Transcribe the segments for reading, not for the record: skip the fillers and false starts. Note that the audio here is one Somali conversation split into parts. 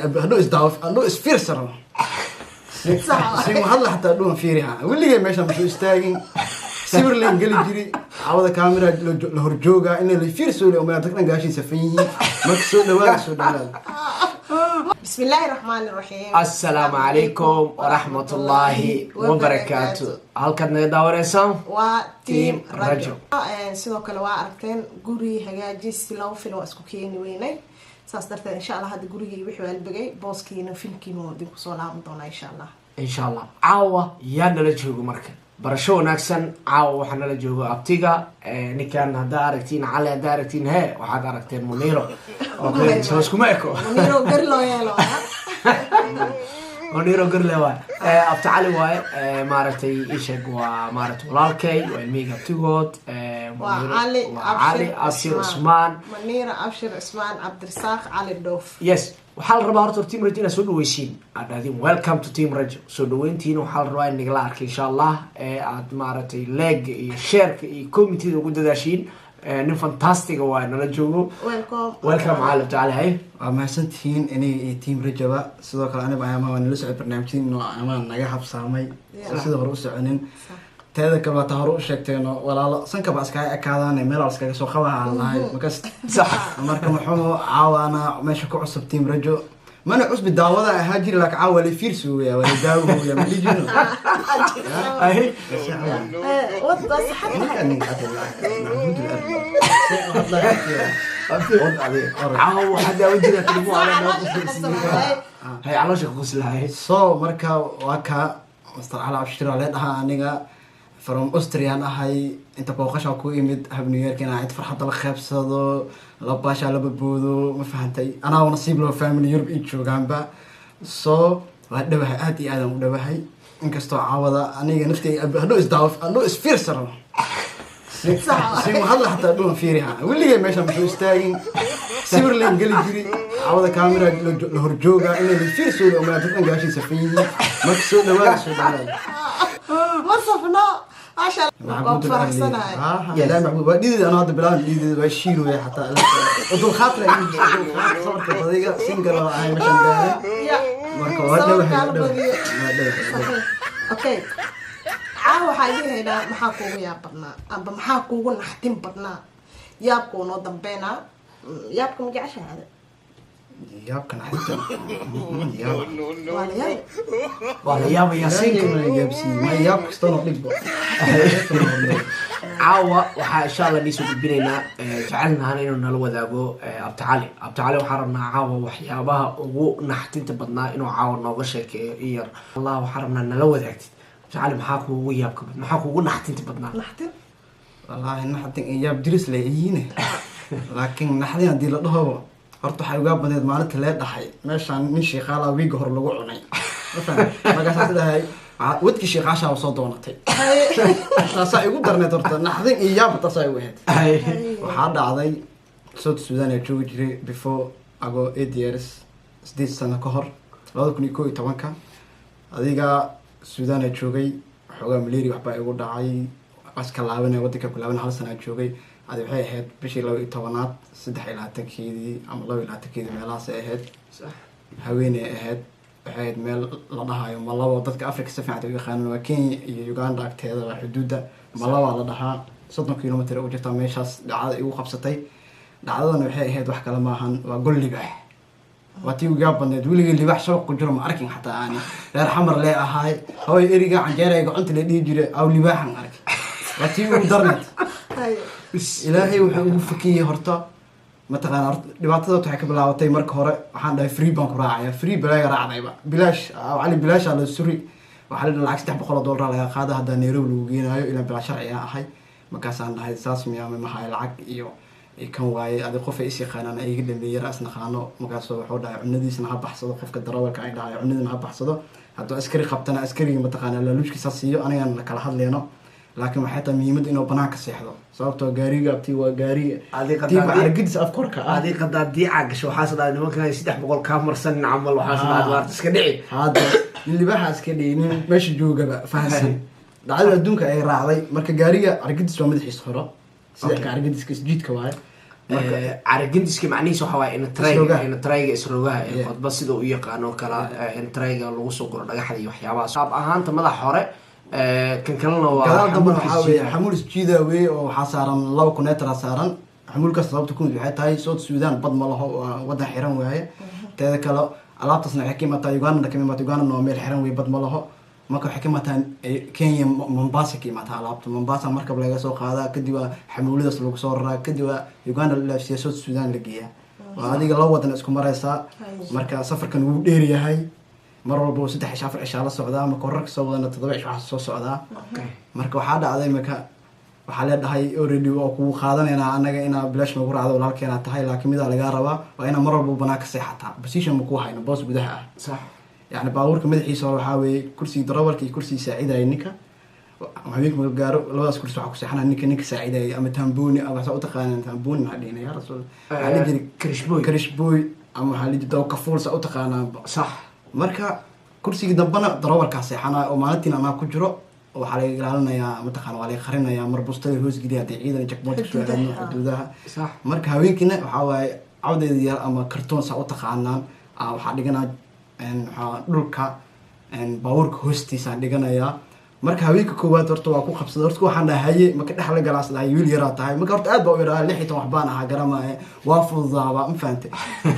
Hadhow isdaawo, hadhow isfiirsano si hadla xataa dhuwan fiiriha. Weligay meeshaan masoo istaagin, sawir layn geli jiri. Cawada kaamira la horjoogaa in la fiirsoole umaya, dad dhan gaashii safan yihiin. Marka soo dhawaada, soo dhawaada. بسم الله الرحمن الرحيم. Asalaamu calaykum waraxmatullaahi wabarakaatu. Halkaad naga daawanaysaan waa Team Team Rajo. Rajo. Sidoo kale waa aragteen guri hagaajis laba film waa isku keeni weynay, saas darteed insha Allah hadda gurigii wixii waa albegay, booskiina filmkiina waa idinku soo laaban doonaa insha Allah. Insha Allah caawa yaa nala joogo? Marka barasho wanaagsan. Caawa waxaa nala joogo abtiga. Ninkan haddaa aragtiin Cali, haddaa aragtiin he, waxaad aragteen Muniro. Okay, soo iskuma eko. Muniro gari loo yeelo. Muniro garle waay. Abti Cali waaye. Maaragtay isheeg, waa maaragtay walaalkay, waa ilmihayga abtigood. Waa Muniro- Cali. Waa Cali Abshir Cusmaan. Munira Abshir Cusmaan Cabdirasaaq Cali Dhoof. Yes, waxaa la rabaa horta Team Rajo inaad soo dhaweysiin, aad dhahdin "Welcome to Team Rajo". Soo dhaweyntiina waxaa la rabaa in nagala arkay insha Allah, ee aad maaragtay like iyo shareka iyo commentida ugu dadaashiin. Nin fantastic-ga waa nala joogo. Welcome. Welcome Cali, Abti Cali, hay. Waa mahadsantihiin iniga iyo Team Rajaba. Sidoo kale aniba ayaamaha waa nala socday barnaamijyadiin oo amaan naga habsaamay oo sida hore u soconin. Teeda kale waa ta hore u sheegteeno, walaalo sankaba iskaga ekaadaan, meel iskaga soo qabaha lahay markas. Sax. Marka muxuu caawaana meesha ku cusub Team Rajo mana cusbi, daawada ahaa jiri, laakiin caawa waa la fiirsooya, waa la daawooya, ma dhihi jirno. Hay. Wad waa saxan tahay. Caawa waxaa daawan jira tilmo ala noo qoslaysiiyey. Hay, caloosha ka qoslahay. So marka waa ka Master Cali Abshir lee dhahaa. Aniga from Austrian ahay, inta booqashaa ku imid hab New York inaan cid farxadda la qeybsado, la baashaa, la badboodo, ma fahantay? Anaa nasiib loo family Europe ii joogaanba. So waa dhawahay, aad iyo aadaan u dhawahay, inkastoo caawada aniga naftay hadhow isdaawo, hadhow isfiirsano si hadla xataa dhuwan fiiriha. Weligay meeshaan masoo istaagin, sawir layn geli jiri. Caawada kaamira la horjoogaa in la fiirsooda umaya, dad dhan gaashii safan yihiin. Marka soo dhawaada, soo dhawaada. Ma safno, maasha Allah, waan faraxsanahay. Yaa macbuud, waa dhidid anoo hadda bilaaban, dhidid waa shiirooya xataa dulqaadna, sabarka badiga, single oo ahay meeshaan gaaray. Marka waa dhawahay, waa dhawahay, waa dhawahay. Okay, caawa waxaa idin haynaa maxaa kuugu yaab badnaa amba maxaa kuugu naxdin badnaa. Yaabka uu noo dambeynaa. Yaabka ma jeceshahay ade? Yaabka naxdinta yaab. Waa la yaabi. Waa la yaabayaa sinka. Yaabsiiye ma yaab kastana dhigbo. Caawa waxaa insha Allah niisoo gudbinaynaa, jecelnahana inuu nala wadaago Abti Cali. Abti Cali, waxaan rabnaa caawa waxyaabaha ugu naxtinta badnaa inuu caawa nooga sheekeeyo in yar. Allah, waxaan rabnaa nala wadaagtid Abti Cali, maxaa kuugu yaabka maxaa kuugu naxtinta badnaa? Naxdin. Wallaahi naxdin iyo yaab diris le iyiine, laakiin naxdin haddii la dhahoba, horta waxay ugaa badneed maalinta lee dhaxay meeshaan nin shiikaala wiiga hore lagu cunay. Ma fahamtay? Markaasaas dhahay wadkii shiikaashaa soo doonatay, taasaa igu darneed. Horta naxdin iyo yaab taasaa igu ahayd. Waxaa dhacday South Sudan ee joogi jiray before ago 8 years, 8 sano ka hor, 2011-ka. Adiga Sudan ee joogay, xoogaa malaria waxbaa igu dhacay, aska laabanay waddanka ku laaban. Hal sanaa joogay. Adi waxay ahayd bishii 12-aad 23-keedii ama 22-keedii, meelahaas ay ahayd. Haweeney ahayd, waxay ahayd meel la dhahayo Malabo. Dadka Africa si fiican u yaqaanaan, waa Kenya iyo Uganda agteeda, waa xuduudda, Malaba la dhahaa, 30 kilomitr u jirtaa. Meeshaas dhacdada igu qabsatay. Dhacdadana waxay ahayd, wax kale maahan, waa gol libaax. Waa tii ugaa badneed. Weligii libaax shabaq ku jiro ma arkin, xataa aani reer Xamar lee ahaay. Hooy eriga canjeerayga cunta lee dhihi jiray, aw libaaxan arkay. Waa tii ugu darneed. Ilaahay wuxuu ugu fakiyey horta, mataqaana, horta dhibaatada waxay ka bilaabatay marka hore waxaan dhahay free baan ku raacaya, free balaaga raacdayba, bilaash cali bilaashaa la suri. Waxaa la lacag $300 laga qaada haddaa Nairobi lagu geenaayo, ilaa bilaa sharci aan ahay. Markaasaan dhahay saas miyaa, mahay lacag iyo kan waaye. Adi qof ay is yaqaanaan ay iga dhameeyay yar asnaqaano. Markaasuu wuxuu dhahay cunadiisna ha baxsado qofka darawalka, ay dhahay cunadiina ha baxsado, hadduu askari qabtana askariga mataqaana laaluujkiisa siiyo, anigana la kala hadleyno. Laakiin waxay tahay muhiimadda inuu banaanka seexdo, sababtoo gaariga abti waa gaariga tiiba argidis afkorka ah. Adi qadaadiica gasho, waxaas dhahay nimankan 300 kaa marsan camal, waxaas dhahay waarta iska dhici. Hadda nin libaaxa iska dhici, nin meesha joogaba fahansan dhacdada adduunka ay raacday. Marka gaariga argidis waa madaxiisa horo, sida ka argadiska isjiidka waaye. Caragendiska macnihiisa waxaa waaye in trayga Isrogaha. In trayga isrogaha ee qodba sida u yaqaano kala in trayga lagu soo guro dhagaxda iyo waxyaabahaas, qaab ahaanta madaxa hore, kan kalena waa Gadaal dambena xamuulka waxaa weeye isjiida. Xamuul isjiida weeye oo waxaa saaran laba kuneetara saaran. Xamuulkaas sababta ku mid waxay tahay South Sudan bad ma laho, waa wadan xiran waaye. Teeda kale alaabtaasna waxay ka imaataa Ugandana, ka imaataa Ugandana, waa meel xiran weye, bad ma laho. Marka waxay ka imaataa Kenya, Mombasa ka imaataa alaabta. Mombasa markab laga soo qaadaa, kadib waa xamuuladaas lagu soo raraa, kadib waa Uganda la dhaafsiiya, South Sudan la geeyaa. Waa adiga laba wadan isku maraysaa. Marka safarkan wuu dheer yahay, mar walba 3 cisho, 4 cishaa la socdaa. Marka horarka soo wadana 7 cisho waxaa soo socdaa. Marka waxaa dhacday, marka waxaa leedhahay already waa kugu qaadanaynaa anaga inaa bilaash nagu raacdo, walaalkeenaa tahay, laakiin midaa lagaa rabaa waa inaa mar walba banaan ka seexataa. Position ma ku hayno boos gudaha ah. Yani baabuurka madaxiisa hore waxaa weeye kursiga darawalka iyo kursiga saacidaya ninka. Habeenka marka gaaro labadaas kursi waxaa ku seexanaya ninka saacidaya ama tamboni ama waxaa utaqaanaan tamboni, maxaa dhihina yaa rasuul, waxaa la jiri Krishboy. Krishboy ama waxaa la jiri dawkafuul, saa utaqaanaanba. Marka kursigii dambena darawalkaa seexanaya oo maalintiina anaa ku jiro oo waxaa laga ilaalinayaa, mataqaana, waa laga qarinayaa mar bustada hoosgeliya haddii ciidan checkpoint kusoo aadno Xuduudaha. xuduudaha. Marka haweenkiina waxaa waaye cawdeeda yar ama kartoon saa u taqaanaan waxaa dhiganaa waxaa dhulka baabuurka hoostiisaan dhiganayaa. Marka haweenka koowaad horta waa ku qabsaday. Horta waxaan dhahay haye, maka dhex la galaas dhahay, wiil yaraa tahay. Marka horta aad baa u yaraa, 16 wax baan ahaa, garamaaye, waa fududaaba, ma fahantay?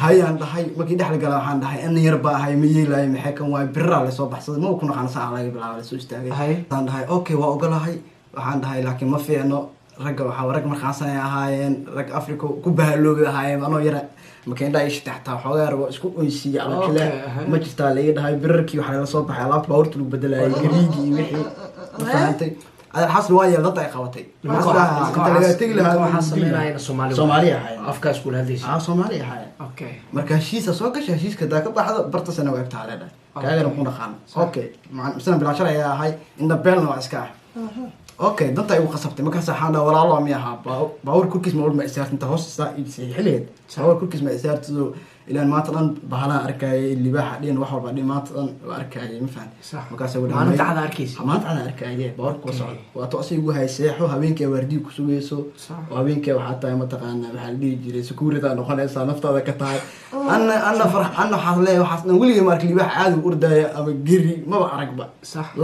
Hayaan dhahay, markii dhex la galaa waxaan dhahay ina yar baa ahay, ma yeelaayo, maxay kan waay, biriraa lasoo baxsaday, ma ku naqaan saa laga bilaaba lasoo istaagay. Waxaan dhahay okay, waa ogolahay. Waxaan dhahay laakiin ma fiicno, ragga waxaa rag markaansan ay ahaayeen, rag Africa ku bahaloobay ahaayeen. Anoo yara marka indhaha ishita xataa xoogaa yar waa isku oysiiya calajile. Ma jirtaa laga dhahay birarkii waxaa lala soo baxay alaabta baabuurta lagu bedelayay, gariigii iyo wixii, ma fahantay? Adal xasil waa yeel danta ay qabatay. Inta lagaa tegi lahaa waxaa sameynayana Soomaali. Soomaali ahaayeen. Afkaas kula hadlaysa. Ah, Soomaali ahaayeen. Marka heshiisa soo gasha, heshiiska hadaa ka baxdo bartasana waa egtaa leedhahay kaagana ku dhaqaano. Okay, misana bilaa sharci ayaa ahay, indha beelna waa iska ah. Okay, danta igu qasabtay. Markaas waxaan dhaha walaalo mi ahaa baabuur korkiis ma ma isaarta inta hoos isaa xilligeed baabuur korkiis ma isaartido, ilaan maanta dhan bahalaan arkayay, libaaxa dhin, wax walba dhin, maanta dhan waa arkayay, ma fahanti? Markaas ugu Maalinta cada arkaysa. Maalinta cada arkayay baabuurka kula socda, waa to asiga igu hay seexo, habeenkii waardiyi ku sugayso oo habeenkii waxaa tahay, mataqaana, waxaa la dhihi jiray security aa noqonaysaa, naftaada ka tahay. Anna farax, anna waxaas leeyahay waxaas dhan weligay ma arkin libaax caadi u ordaya ama geri, maba aragba.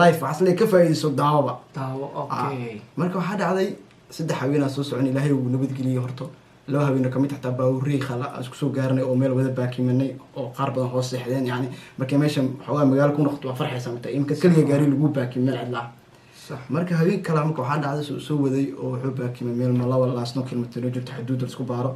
Life waxaas leeyahay ka faa'iidayso, daawaba. Daawo, okay. Marka waxaa dhacday 3 haweenaa soo socon, Ilaahay uu nabadgeliyey. Horto laba haweena kamid xataa baabuurey khala aan isku soo gaaranay oo meel wada baakimanay oo qaar badan hoos seexdeen. Yani markay meesha xoogaa magaalo ku noqoto waa farxaysaa, mata imka keliga gaari lagu baakimay meel cidla ah. Marka haween kale marka waxaa dhacday soo waday oo wuxuu baakimay meel ma laba laasno kilomitir oo jirto xuduudda laisku baaro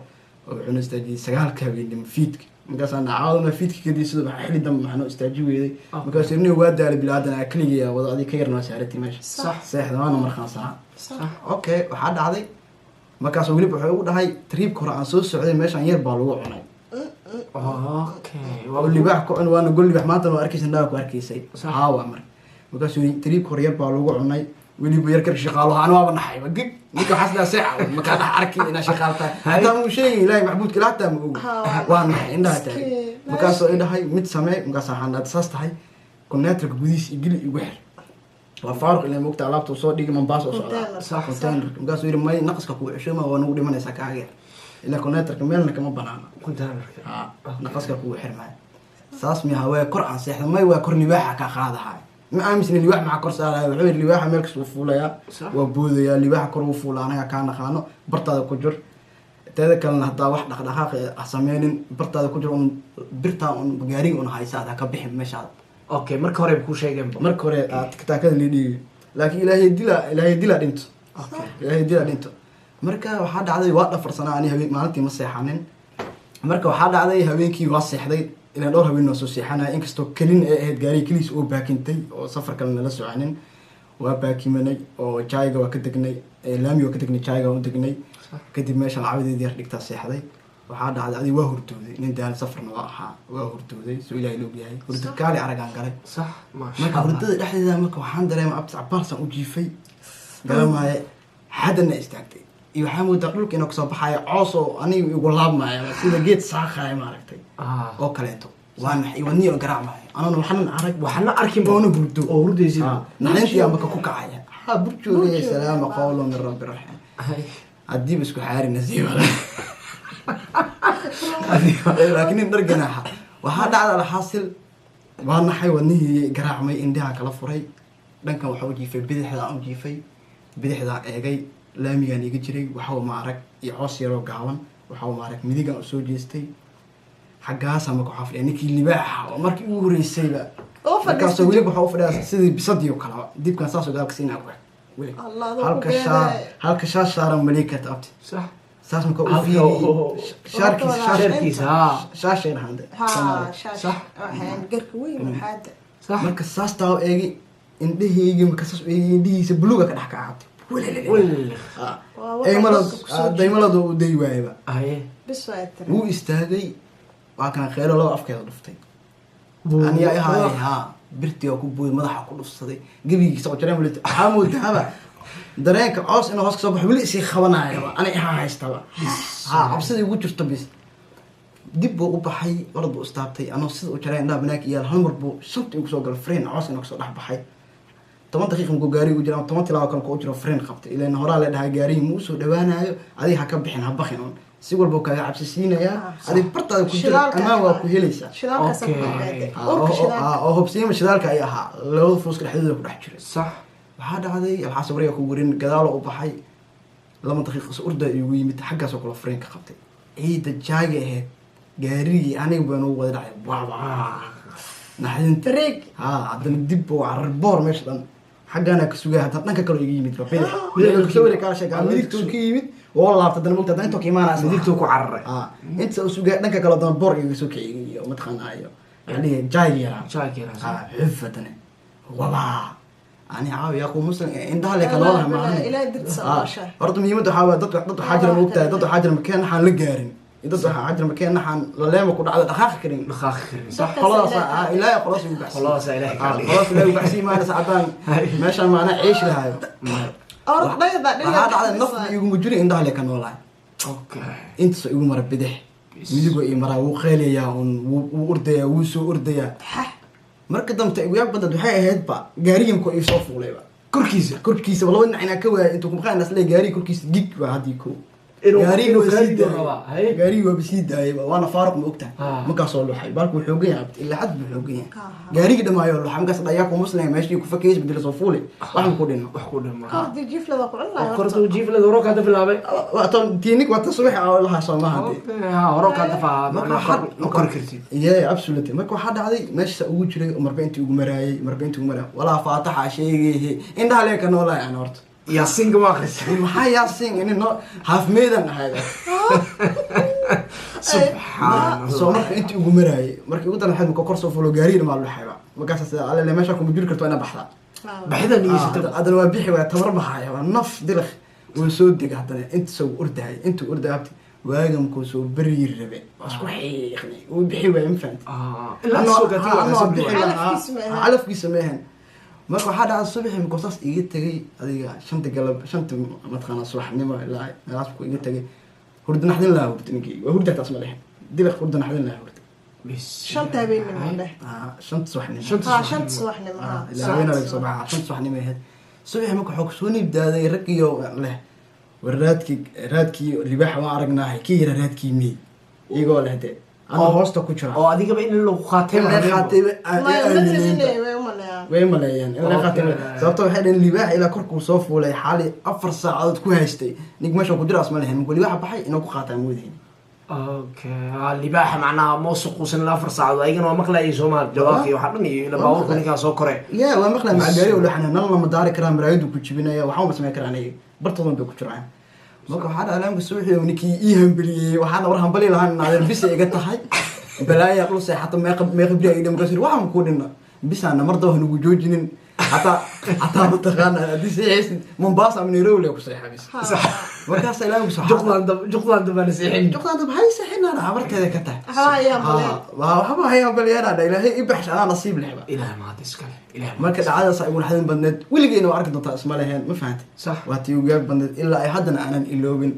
oo wuxuuna istaajiyey 9-ka habeennimo fiidka. Markaasaan caawdana fiidka kadib sida waxaa xilli dambe maxaa noo istaaji weeday? Markaasuu nin waa daalay bilaadan aa keligiyaa wado, adiga ka yarna waa saaratay meesha. Seexda waana markaansanaa. Okay, waxaa dhacday markaas weliba wuxuu ugu dhahay trip-ka hore aan soo socday meeshaan yar baa lagu cunay oo libaax ku cun, waana gol libaax maantana waa arkaysa, indhaha ku arkaysay. Haawa marka markaasuu yidhi trip-ka hore yar baa lagu cunay, weliba yar kar shaqaalo ana waaba naxay gig ninka waxaas dhaha seexa markaa dhex arki inaa shaqaal tahay hataa ma sheegin Ilaahay macbuudka ilaa hataa ma ogi. Waa naxay, indhaha taagay. Markaasoo i dhahay mid samee. Markaas waxaan dhahay saas tahay connectorka gudihiis igili igu xir, waa faaruq ilaa mogta alaabta uu soo dhigay Mombasa oo socdaa. Container. Container. Markaasuu yidhi may naqaska kugu ceshooma, waa nagu dhimanaysaa kaaga yar ilaa connectorka meelna kama banaana. Containerka. Ha, naqaska kugu xirmaya saas miya? Waa kor aan seexda may, waa kor libaaxa kaa qaadahay, ma aaminsani libaax maxaa kor saaraya. Wuxuu yidhi libaaxa meel kasta wuu fuulayaa. Waa boodayaa libaaxa, kor wuu fuulaa, anaga kaa naqaano, bartaada ku jir. Teeda kalena haddaa wax dhaqdhaqaaq ah sameynin, bartaada ku jir un, birtaa un gaariga un haysa, aad ha ka bixin meeshaada. Okay, marka hore kuu sheegeenba. Marka hore aad tikitaakada lii dhiigi, laakiin Ilaahay dilaa, Ilaahay dilaa dhinto. Ilaahay dilaa dhinto. Marka waxaa dhacday waa dhafarsanaa ani, habeen maalintii ma seexanin. Marka waxaa dhacday habeenkii waa seexday, ilaan dhowr habeen waa soo seexanaya, inkastoo kelin ay ahayd gaariga keliis oo baakintay oo safar kale nala soconin. Waa baakimanay oo jaayiga waa ka degnay, laami waa ka degnay, jaayiga waan u degnay. Kadib meesha lacabadeedii yar dhigtaa seexday. Waxaa dhacday adig waa hurdooday, nin daal safarna waa ahaa, waa hurdooday soo Ilaahay la ogyahay, hurdo kaali aragaan galay. Sax, maasha Marka Allah. Hurdada dhexdeeda marka waxaan dareemay abtis cabaarsaan u jiifay garamaaye, xaddana istaagtay iyo waxaa moodaa dhulka inuu kasoo baxaayo coos oo aniga igu laabmaya sida geed saaqaya maaragtay oo kaleeto. Waa naxay, wadnihi oo garaacmaya, anana waxnan arag. Waxna arkin. Oona hurdo. Oo hurdaysid. Naxdintii marka ku kacaya ha burjoogaya, salaama qawlo min rabbi raxiim. Haddiiba isku xaari nasiiba. Laakiin nin dhar ganaaxa waxaa dhacda. Alxaasil, waa naxay, wadnihii garaacmay, indhaha kala furay. Dhankan waxaa u jiifay bidixdaa, u jiifay bidixdaa, eegay laamigaan iga jiray, waxba ma arag iyo coos yaroo gaaban, waxba ma arag. Midigaan usoo jeestay, xaggaasa marka waxaa fadhiya ninkii libaaxa oo markii ugu horeysayba. Oo markaasoo fadhiistay. Weliba waxaa u fadhiyaa sidii bisadii oo kaleba, dibkan saasoo gaalka siinaa ku weli. Allah, adoo halka ku shaar geeday. Halka shaar saaran malii karta abti. Saas marka u fiiriyey shaarkiisa, shaar Shaarkiisa, haa. Shaashay dhahaan Ha. Soomaali. Shaash. Sax. Waxaan garka weyn waxaada. Marka saas taa u eegi, indhahaygi marka saas u eegi, indhihiisa buluuga ka dhex kacabtay. Wel. Waa waxa dadka kusoo Daymaladu u day waayaba. Bis waa tiri. Wuu istaagay, waa kana kheylo laba afkeeda dhuftay. Aniga ahaay haa, birtii oo ku buuy, madaxa ku dhufsaday, gebigiisa oo jareen weli. Waxaa moodaaba dareenka coos inuu hoos kasoo baxo, weli isii qabanayaba, ani ihaa haystaba ha, cabsida igu jirto. Bis dib buu u baxay, orod buu istaabtay. Anoo sida u jareen, indhaha banaanka iyaal, hal mar buu shanta igu soo galay freen, coos inuu kasoo dhex baxay. 10 daqiiqa markuu gaariga u jira ama 10 tilaabo kale ku jiro, freen qabtay. Ilaan horaa la dhahaa gaarigii ma usoo dhawaanayo, adiga ha ka bixin, ha baqin, un si walba kaaga cabsi siinayaa, adiga bartaada ku jira. Shidaalka. Amaan waa ku helaysaa. Shidaalkaas ku badbaaday. Urka shidaalka. Oo hobsiima shidaalka ay ahaa, labada fuuska dhexdooda ku dhex jiray. Waxaa dhacday alxaas wariga ku warin, gadaalo u baxay, 2 daqiiqo is orda igu yimid, xaggaasoo kale freen ka qabtay. Ciidda jaaga ahayd gaarigii aniga baan ugu wada dhacay. Waaba naxdinta. Bareeg. Ha, haddana dib buu carar, boor meesha dhan xaggaana ka sugaya. Haddana dhanka kale iga yimid ba, bidix Midigtuu sawir kala sheega, midigtuu ka yimid oo laabta haddana mugta haddana intoo ka imaanaya. Midigtuu ku cararay. Ha, inta u sugaya dhanka kale haddana boor igaga soo kiciyay iyo mataqaanaa iyo maxaa dhihi jaayga yaraa. Jaayga yaraa, sax. Ha, xuf haddana wabaa ani caawiya ku muslim indhaha le kaloolaha maahan. Ilaahay dartiisa ogashaa. Horta muhiimadda waxaa waaya dad waxaa jira, maogtahay, dad waxaa jira makeen waxaan la gaarin iyo dad waxaa jira makeen waxaan laleema ku dhacda dhaqaaqi karin. Dhaqaaqi karin, sax. Qoladaas ilaahay qoladaas ugu baxsiiy. Qoladaas Ilaahay ka dhigay. Qoladaas ilaahay ugu baxsiiy, maana sacadaan meeshaan maana ciish lahayo. Orod dhayda. Waxaa dhacday naf iguma jirin, indhaha le ka noolahay. Intaasoo igu mara bidix, midigoo ii maraa, wuu qeylayaa un, wuu ordayaa, wuu soo ordayaa. Marka dambe igu yaab badad waxay ahayd ba gaariganko ii soo fuulayba. Korkiisa. Korkiisa laba dhinac inaan ka waayay intuu kumaqaan asle gaariga korkiisa gig baa haddii ko gaarigi Inuu waa sii gaariga daayay. Rabaa, haye. Gaarigi waaba sii daayay, waana faaruq, ma ogtahay? Markaasoo luxay baalku wuu xoogan yahay abti, ilaa xad buu xoogan yahay. Gaarigi dhamaayo luxay, markaas dhayaa ku muslim meeshii ku fakaysa bedela soo fuulay, waxan ku dhinno. Wax ku dhima. Kordi jiiflada ku cun lahay. Kordu jiiflada horo kaada bilaabay. Waa tan tiinig, waa tan subax oo lahaa soo maaha dee. Okay, ha, horo kaada faa Marka macnaha ma kori kartid. Yeah, absolutely. Marka waxaa dhacday meesha ugu jiray oo marba intii ugu maraayay, marba intii ugu maraayay, walaa faataxa sheegayhe, indhaha lee ka noolahay aan horta. Yaasinka ma akhrisay? Maxaa yaasin ini no half meedan ahayd. Subxaan. Soo marka intii ugu maraayay, markii ugu daran waxayd marka kor soo fulo gaariga maa luxayba. Markaas sida alle meesha kuma jiri karto, waa inaa baxdaa. Baxida nigeysata. Haddana waa bixi, waa tabar bahaya, waa naf dilakh. Wuu soo dega haddana, inta soo ordahaya, intuu ordaya abti, waaga markuu soo beryi rabe waa isku xiiqnay, wuu bixi waaya, ma fahanti? Ilaa soo gatay waa Anoo kasoo bixi bilaabay. lahaa. Calafkiisa ma ahan. Calafkiisa ma ahan. Marka waxaa dhacda subaxii markuu saas iga tegay, adiga 5-ta galab, 5-ta mataqaanaa subaxnimo ilaa meelahaas markuu iga tegay, hurda naxdin lahaa, hurda ninkii waa hurda taas ma lehen dilaq, hurda naxdin lahaa hurda. 5-ta habeenimo dheh. 5-ta subaxnimo. 5-ta. Ha, 5-ta subaxnimo, ha. Ilaa haweenaa laga soo baxaa, 5-ta subaxnimo ahayd. Subaxii marka waxaa kusoo niibdaaday raggiyo leh war raadkii, raadkii libaaxa waan aragnaahay, kii yara raadkii mey, iyagoo leh de anaa hoosta ku jira. Oo adigaba in lagu qaatay. In la qaatay Ma ma aamineenba. rabine, way u maleeyaan. Way maleeyeen in la qaatay, sababta waxay dhaheen libaax ilaa korkuu soo fuulay xaali 4 saacadood ku haystay nink meesha ku jira asma lehen, markuu libaaxa baxay inuu ku qaataa moodayni. Okay, libaaxa macnaha ma suquusan ilaa 4 saacadood, ayagana waa maqlayay Soomaali dhawaaqii waxaa dhan iyo ila baabuurka ninkaa soo koray. Ya, waa maqlay maca gaari oo laxana nal lama daari karaa, maraayadu ku jibinaya, waxaan ma samayn karaa aniga, bartoodan bay ku jiraan. Marka waxaa dhacay laamka suuxii oo ninkii ii hambeliyey, waxaana war hambali lahaan naadeer bisa iga tahay balaaya dhul seexato meeqa meeqa beri ay markaas yiri waxaan ku dhinna bisaana mar daba hanugu joojinin, xataa mataqaana haddii seexaysid Mombasa ama Nairobi le ku seexa bis. Markaas ilaamka soo Juqland dambaan seexin. Juqland dab hay seexinaan habarteeda ka tahay. Waxba ayaa maleen. Waxba hayaa balyaana, Ilaahay i baxsh, anaa nasiib lehba. Ilaah mahad iskale, Ilaah. Marka dhacdadaas ay ugu naxdin badneed weligeena waa arki doontaa isma leheen, ma fahantay? Sax. Waa tii ugu yaab badneed ilaa ay haddana aanan iloobin.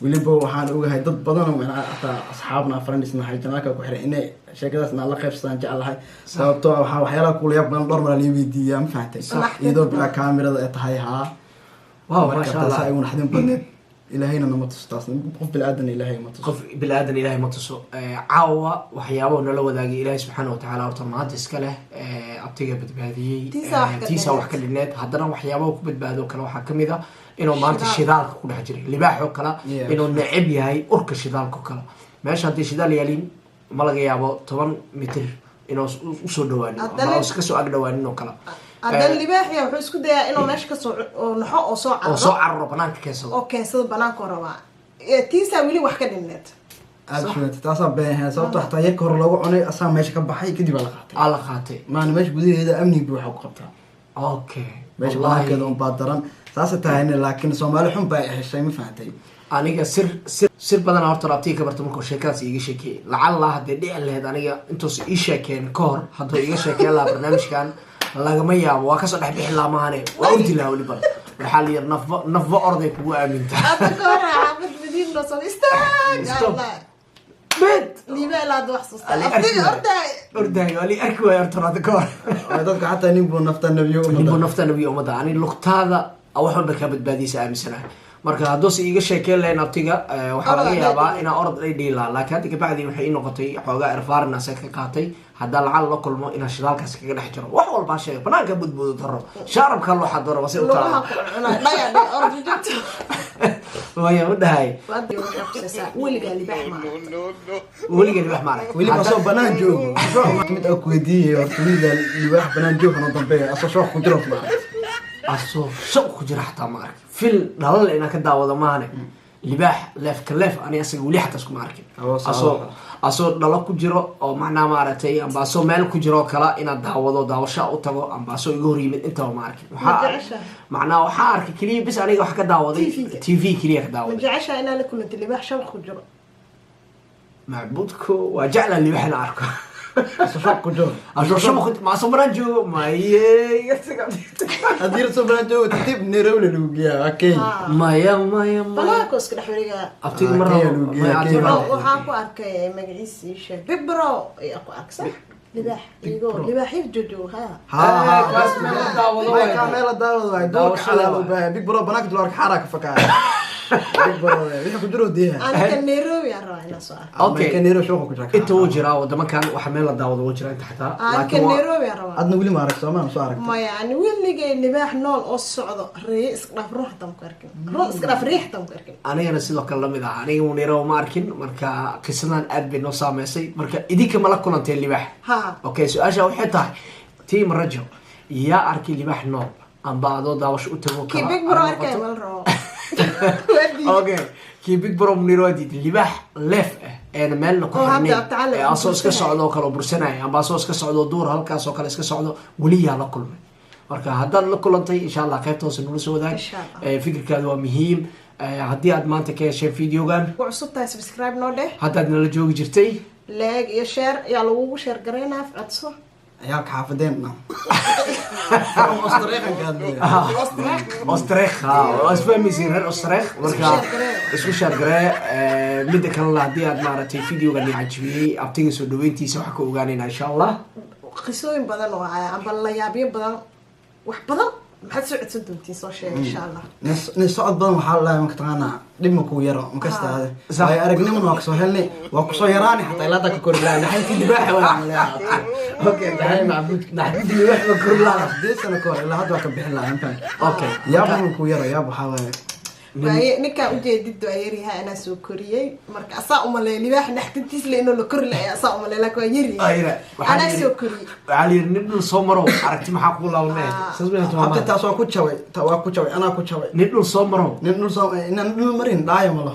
Weliba waxaan ogahay dad badan oo macnaha hataa asxaabna friends nahay janaalka ku xiray inay sheekadaas naa la qaybsadaan jeclahay, sababtoo ah waxaa waxyaalaha kula yaab badan dhowr mar lii weydiiyaa, ma fahantay? Sax. Iyadoo bilaa kaamirada ay tahay haa. Wow. Marka Maasha taas Allah. ay ugu naxdin badneed. Ilaahayna nama tuso taas, qof bilaadan Ilaahay ma tuso. Qof bilaadan Ilaahay ma tuso. Caawa waxyaabo nala wadaagay, Ilaahay subxaana watacaala horta mahad iska leh, abtiga badbaadiyey. Tiisaa wax ka tiisaa wax ka dhineed. Haddana waxyaabaha ku badbaado kale waxaa kamid a inuu maanta Shidaal. Shidaalka ku dhex jiray libaax oo kale, inuu neceb yahay urka shidaalka oo kale. Meesha haddii shidaal yaalin, ma laga yaabo 10 mitir inuu usoo dhawaanin ama uusan kasoo ag dhawaanin oo kale. Haddana libaaxiya wuxuu isku dayaa inuu meesha kasoo oo naxo oo soo oo soo cararo, cararo, banaanka keensado. Oo keensado, banaanka rabaa. Tiisaa weli wax ka dhineed. Aada shubatay, taasaa been ahayd, sababto xataa yarka hore loogu cunay asaa meesha ka baxay kadib aa la qaatay. Aa la qaatay. Maana meesha gudaheeda amniga buuxa ku qabtaa. Meesha Wallahi. banaankeeda un baa daran, saasay tahayna, laakiin Soomaali xun baa heshay, ma fahantay? Aniga sir badan horta abtiga ka barta markuu sheekadaas iiga sheekeeyey. Lacalla haddee dhici lahayd aniga intuusa ii sheekeen ka hor, hadduu iiga sheekeen lahaa barnaamijkan, lagama yaabo waa kasoo dhex bixi lahaa maahane, waa ordi lahaa. Weliba waxaa la yiri nafba nafba orday kugu aaminta. Hadda ka hor xaafad Madiina soo istaag. Stop. Allah. Bed. Liibaa ilaa hadda wax suusta. Ali arki abtiga waayo. Ordaay. Ordaay waa li arki waaya horta hadda ka hor. Waayo dadka xataa nin buu nafta nabiyo ninbuu umada. Nafta nabiyo ummadda. Ani lugtaada wax walba kaa badbaadiysa aaminsanahay. Marka hadduuse iiga sheekeen lahayn abtiga, waxaa Orod laga ay yaabaa dhihi. Inaa orod ay dhihi lahaa, laakiin hadda kabacdi waxay ii noqotay xoogaa erfarin ase ka qaatay. Haddaan lacal la kulmo inaan shidaalkaas kaga dhex jiro, wax walbaa sheega, banaanka budbudo daro, shaarabka loo xadaro wase u lugaha taala ku cunay dhaya dhaya orod joogto. Maya, ma dhahay. Hadda waxay khusaysaa weligaa libaax ma aragta? Weligeed wax ma arag. Weliba asoo banaan joogo mid aa ku weydiiyey horta, weligaa libaax banaan joog hanoo dambeeya asoo shooq ku jiro ma aragtay? Asoo shaq ku jira xataa ma arag. Fil dhalal inaan ka daawado maahane, libaax leefka leef ani asaga weli xataa iskuma arkin. Awoo, asoo asoo dhalo ku jiro oo macnaha maaragtay, amba asoo meel ku jiro oo kale inaad daawado, daawasho u tago, amba asoo iga hor yimid, intaba ma arkin. Ma Waxaa jeceshahay? Macnaha waxaa arkay keliya bis aniga wax ka daawaday TV-ga. TV keliya ka Ma daawaday. jeceshahay inaad la kulantay libaax shabaq ku jiro? Macbuudku waa jecla libaax inaan arko. Asoo shooq ku jiro. Asoo shabaq ku ma asoo banaan joogo maye. Haddii asoo banaan joogo, tartiib Nairobi lagu geeyaa, waa Kenya. Maya, maya, maya. Banaanka iska dhex wareegaa. Abtiga ma Ah, Kenya rabo. lagu geeyaa, Maya, abtiga Kenya. ma rabo. Waxaan ku arkay magaciisa ii sheeg, Big Bro ayaa ku arkay, sax? Libaax iyagoo libaaxyo joojoogo ha. Ha ha. Kaas meel la daawado May waay. Kaa meel la daawado waay, duurka Daawashada xalaal u waay. baahan. Big Bro banaanka dul arka xaaraa ka fakaa. Big Bro wixii ku jiro diyaha. Aniga Nairobi aan rabaa inaan soo arko. Okay. Ka Nairobi shooqa ku jira. Inta wuu jiraa wadamakan, waxa meel la daawado wuu jiraa inta xataa. Aniga laakiin Nairobi aan rabaa. Adna weli ma arag Soomaa, ma soo aragtay? Maya, ani weligay libaax nool oo socdo, ree iska dhaaf, ruux hataan ku arkin, ruux iska dhaaf, riix hataan ku arkin. Anigana sidoo kale lamid ah, aniga Nairobi ma arkin. Marka qisadan aad bay noo saameysay. Marka idinka ma la kulanteen libaax? Ha. Okay, su-aasha waxay tahay, team rajo, yaa arkay libaax nool amba adoo daawasho u tago Kii kala Big Bro ha arkay noqoto? ma la rabo. Waa diiday. Okay, kii Big Bro Munir waa diiday. Libaax leef ah eena meelna ku Oo hadda xirnayn Abtacali ee asoo iska bursanaya. socdo oo kale oo bursanaya, amba asoo iska socdo duur halkaas oo kale iska socdo, weli yaa la kulmay? Marka haddaad la kulantay, insha Allah qaybta hoose nala soo wadaag. Insha Allah. Fikirkaadu waa muhiim. Haddii aad maanta ka hesheen videogan, Ku cusub tahay, subscribe noo dheh. Haddaad nala joogi jirtay, like iyo share yaa lagugu share garaynaa, codso. Ciyaalka xaafadeen dhan Ostreeqan ka hadlaya. Ostreekh ha, waa isfahmaysiin reer Ostreekh. Marka Isku share garee. Isku share garee. Midda kalena, haddii aad maaragtay videogan i cajibiyey, abtiga soo dhaweyntiisa waxaa ka ogaanayna insha Allah qisooyin badan oo ah amba layaabyo badan, wax badan maxaad soo codsan doontiin, soo sheega insha Allah. Nin socod badan waxaa la dhahay, mataqaanaa, dhib ma kugu yaro makasta aade. Sax. Waayo aragnimona waa kusoo helnay, waa kusoo yaraani xataa ilaa hadda ka kori lahaa naxintii libaaxa waa leeyahay. Okay. Tahay macbuudka. Naxdinta libaax ma kori lahaa. 8 sano ka hor ilaa hadda waa ka bixin lahaa intaan. Yaab ma kugu yaro, yaab waxaa waaye. Waaye ninkaa ujeedid waa yaryahay, anaa soo koriyey. Marka asaa umaleey libaax naxdintiis le inuu la kori lahay, asaa umaleey, laakiin waa yaryahay, Ayra, waxaa anaa la soo koriyey. Waxaa la yidhi nin dhul soo maro aragti maxaa kugu laabanaya? Saas bay Abti tahay. taas waa ku jabay, waa ku jabay, anaa ku jabay. Nin dhul soo maro. Nin dhul soo inaan dhul marin dhaayo malo.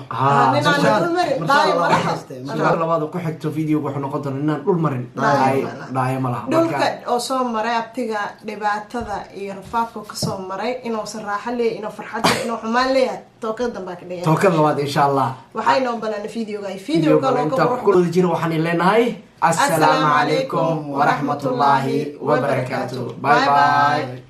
Nin aan dhul marin, dhaayo malaha. Su-aal labaad oo ku xigto videoga wuxuu noqon doonaa inaan dhul marin Dhaayo malaha. Dhaayo malaha. Dhulka marka oo soo maray abtiga, dhibaatada iyo rafaadka kasoo maray, inuusan raaxo leeyahay, inuu farxad leeyahay, inuu xumaan leeyahay, tookada dambaa ka dhigay. Tookada labaad insha Allah. Waxay noo balan videoga ay video video kale kale oo ka intaa qurux ku wada jiro, waxaan leenahay assalaamu calaykum waraxmatullaahi wabarakaatu. Bye bye.